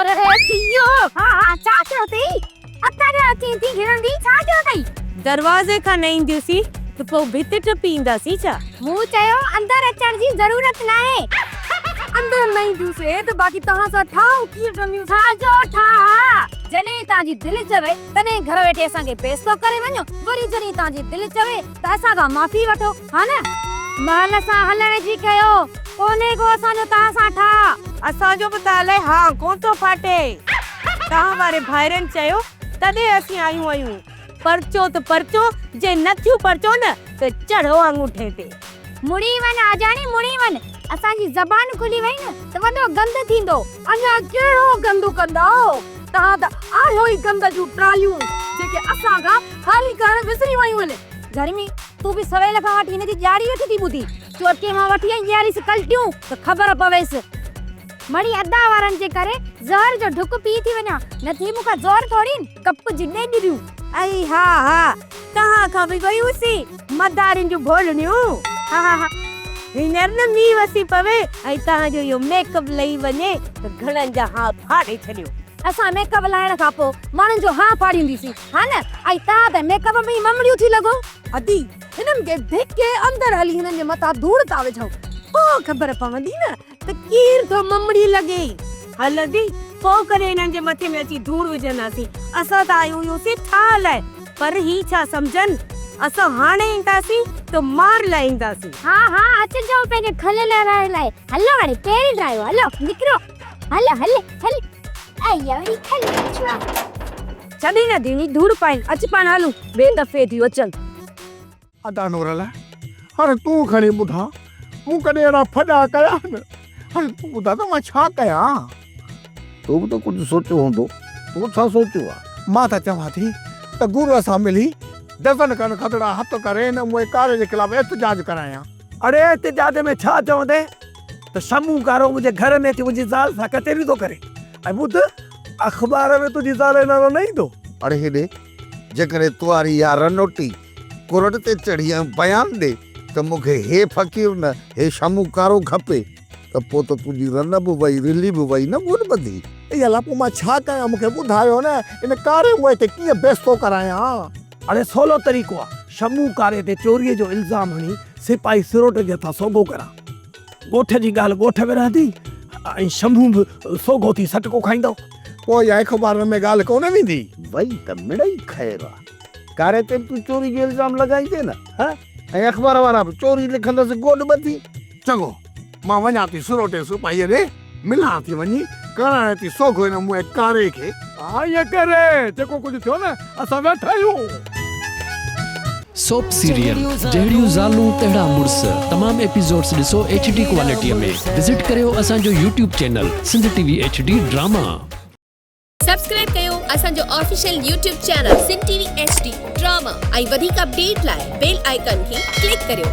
پر هي ٿي ويو. ها ها ڇا ٿيو اٿئي؟ اتا ڏي اچين ٿي گهرندي ڇا ٿيو اٿئي؟ دروازي کان نه اينديونسين ته پوء ڀت ٽپي اينداسين ڇا؟ مون چيو اندر اچڻ جي ضرورت ناهي. اندر نه اينديونسين ته باقي توهان سان ٺاهه ڪيئن ڪنديون؟ ڇا جو ٺاهه؟ جڏهن توهان جي دل چوي تڏهن گهر ويٺي اسان کي پيستو ڪري وڃو، وري جڏهن توهان جي دل چوي ته اسان کان معافي وٺو، ها نه؟ مهل سان هلڻ جي ڪيو، ڪونهي ڪو اسان جو توهان سان ٺاهه. اسان جو به ته الائي هانء ڪونه ٿو ڦاٽي. توهان واري ڀائرن چيو تڏهن اسين آيون آهيون. پرچو ته پرچو، جي نه ٿيون پرچو نه ته چڙهو آڱوٺي تي. مڙي وڃ آجاڻي مڙي وڃ، اسان جي زبان کلي وئي نه ته وڏو گند ٿيندو. اڃا ڪهڙو گند ڪندؤ، توهان ته آهيو ئي گند جون ٽراليون، جيڪي اسان کان خالي ڪرڻ وسري ويون آهن. گرمي، تون به سويل کان وٺي هن جي ڄاڙي ويٺي ٿي ٻڌي. چوٽي مان وٺي ۽ ڄاريس ڪلٽيون ته خبر پويس. مڙئي ادا وارن جي ڪري زهر جو ڍڪ پي ٿي وڃان، نه ٿي مون کان زور ٿورين ڪپ جي ڏيڏريون. ائي ها ها توهان کان به ويون سي مدارين جون ڀولڙيون. ها ها ها هينئر نه مينهن وسي پوي ۽ توهان جو اهو ميڪ اپ لهي وڃي ته گهڻن جا هانء ڦاڙي ڇڏيو. اسان ميڪ اپ لاهڻ کان پوء ماڻهن جو هانء ڦاڙينديسين ها نه ۽ توهان ته ميڪ اپ ۾ ئي ممڙيون ٿي لڳو. ادي هنن کي ڌڪي اندر هلي هنن جي مٿان ڌوڙ ٿا وجهون. پوء خبر پوندي نه ته ڪير ٿو ممڙي لڳي. هل ادي پوء ڪڏهن هنن جي مٿي ۾ اچي ڌوڙ وجهنداسين. اسان ته آيون هيونسين ٺاهه لاء پر هي ڇا سمجهن اسان هاڻي اينداسين ته مار لاء اينداسين. ها ها اچجو پنهنجي کل لهرائڻ لاء. هلو هاڻي پهرين ڊرائيو هلو نڪرو هل هل هل ايا وري کل ڇا. ڇڏي نه ڌيڻي ڌوڙ پائين اچ پاڻ هلون بي دفعي ٿيون اچن. ادا نورل هاڻي تون کڻي ٻڌاء مون ڪڏهن اهڙا ڦڏا ڪيا آهن؟ هاڻي تون ٻڌاء ته مان ڇا ڪيان؟ تو به ته ڪجهه سوچيو هوندو، تو ڇا سوچيو آهي؟ مان ته چوان ٿي ته گروء سان ملي ڊزن کن کدڙا هٿ ڪري هن موئي ڪاري جي خلاف احتجاج ڪرايان. اڙي احتجاج ۾ ڇا چوندين ته شمون ڪارو منهنجي گهر ۾ اچي منهنجي زال سان ڪچهريون ٿو ڪري ۽ ٻڌ اخبار ۾ تنهنجي زال جو نالو نه ايندو. اڙي هيڏي جيڪڏهن تواري اها رنوٽي ڪرڙ تي چڙهي ۽ بيان ڏي ته مون کي هي فقير نه هي شمون ڪارو کپي ته پوء ته تنهنجي رن به وئي رلي به وئي نه گڏ ٻڌي. اي الله پوء مان ڇا ڪيان مون کي ٻڌايو نه ان ڪاري موئي تي ڪيئن بيستو ڪرايان. اڙي سولو طريقو آ شمون ڪاري تي چوريء جو الزام هڻي سپاهي سروٽ جي هٿان سوگهو ڪران. ڳوٺ جي ڳالهه ڳوٺ ۾ رهندي ۽ شمون به سوگهو ٿي سٽڪو کائيندو. پوء اها اخبارن ۾ ڳالهه ڪونه ويندي. وئي ته مڙئي خير آ. ڪاري تي به تون چوري جو الزام لڳائيندين نه؟ ها؟ ۽ اخبار وارا به چوري لکندس گوڏ ٻڌي. چڱو، مان وڃان ٿي سروٽي سپاهيء ڏي، ملان ٿي وڃي، ڪرايان ٿي سوگهو هن موئي ڪاري کي. ها ائين ڪر، جيڪو ڪجهه ٿيو نه، اسان ويٺا آهيون. سوپ سيريل جهڙيون زالون تهڙا مڙس تمام ايپيسوڊس ڏسو ايڇ ڊي ڪوالٽي ۾ وزٽ ڪريو اسان جو YouTube channel Sindh T V H D drama. Subscribe ڪيو اسان جو official YouTube channel Sindh T V H D drama ۽ وڌيڪ اپڊيٽ لاء بيل آئيڪان کي ڪلڪ ڪريو.